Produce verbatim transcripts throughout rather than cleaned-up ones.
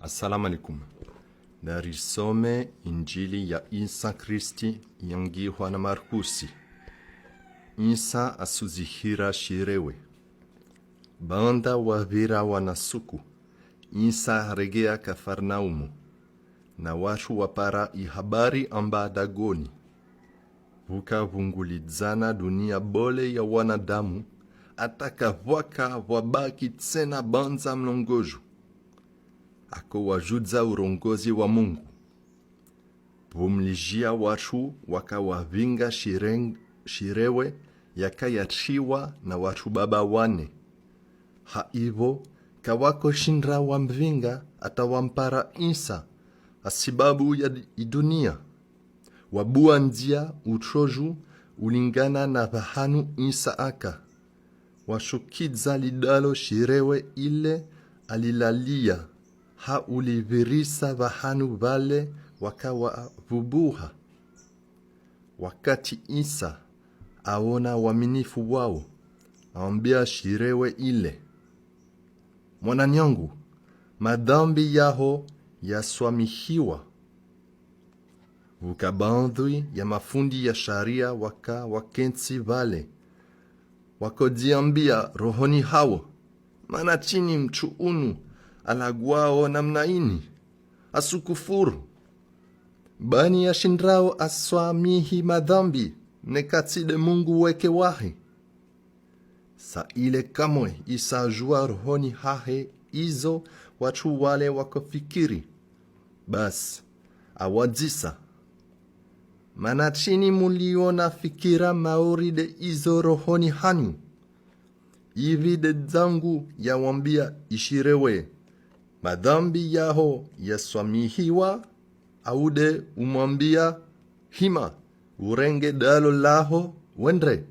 Assalamu alaikum. Narisome Injili ya Insa Kristi yangihwa na Markusi. Insa asuzihira shirewe. Baanda wavira wana suku, Insa aregea Kafarnaumu, na watru wapara ihabari amba dagoni. Vukavungulidzana dunia bole ya wanadamu, ata kavwaka vwabaki tsena bandza mlongoju. Akowajudza urongozi wa Mungu. Vumlijia watru wakawavinga shireng-, shirewe yakayatriwa na watru baba wane. Ha ivo, kawakoshindra wamvinga ata wampara Insa, hasibabu ya d-, idunia. Wabua ndzia utroju ulingana na vahanu Insa aka. Washukidza lidalo shirewe ile alilalia, ha ulivirisa vahanu vale wakawavubuha. Wakati Insa aona waminifu wao, aambia shirewe ile: "Mwananyangu, madhambi yaho yaswamihiwa." Vuka baandhwi ya mafundi ya sharia waka wakentsi vale, wakodziambia rohoni hawo: "Mana trini mutru unu alagwao namuna ini? Asukufuru. Bani yashindrao aswamihi madhambi, neka tsi de Mungu weke wahe?" Sa ile kamwe Insa ajua rohoni hahe izo watru wale wakofikiri. Basi, awadzisa: "Mana trini muliona fikira mauri de izo rohoni hanyu? Ivi de dzangu yawambia ishirewe: Madhambi yaho yaswamihiwa, au de umwambia: Hima, urenge dalo laho, wendre?"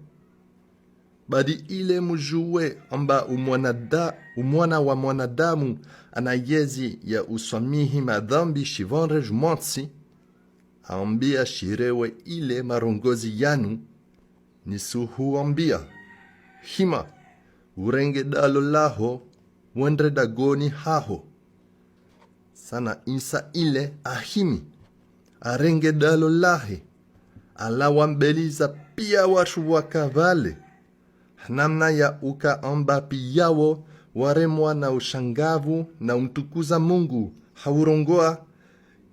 Badi ile mujue amba umwanada-, umwana wa mwanadamu ana yezi ya uswamihi madhambi shivandre jumwantsi, aambia shirewe ile marongozi yanu: "Nisuhuambia: Hima, urenge dalo laho, wendre dagoni haho." Sa na Insa ile ahimi, arenge dalo lahe, alawa mbeli za pia watru waka vale. Hanamuna ya uka amba piyawo waremwa na ushangavu na umtukuza Mungu, haurongoa: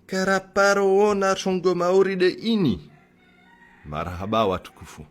"Karaparo ona trongo mauri de ini." Marahaba watukufu.